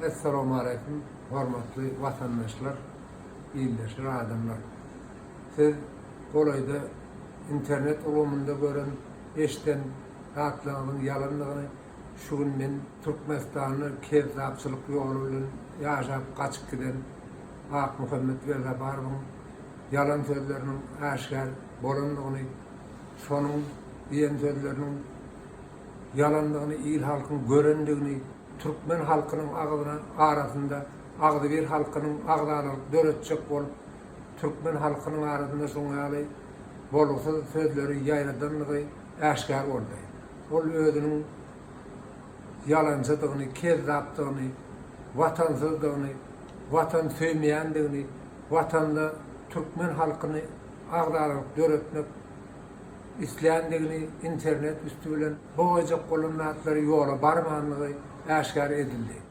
Essalamualeýkum hormatly watandaşlar, ildeşler adamlar. Siz golaýda internet ulgamynda gören, eşden zatlaryňyzyň ýalandygyny şu gün men Türkmenistanda kezzapçylyk ýoly bilen ýaşap gaçyp giden Akmuhammet Welsaparowyň ýalan sözleriniň äşgär bolandygyny, şonuň diýen sözleriniň ýalandygyny il-halkyň görendigini, türkmen halkynyň agzyna arasynda agzybir halkynyň agzalalyk döretjek bolup, türkmen halkynyň arasynda şuň ýaly bolgusyz sözleri ýaýradandygy äşgär boldy. Ol özüniň ýalançydygyny, kezzapdygyny, watansyzdygyny, watan söýmeýändigini, watanda türkmen halkyny agzalalyk döretmek isländigini internet üsti bilen bogaýjak bolan zatlary ýola barmandygy äşgär edildi.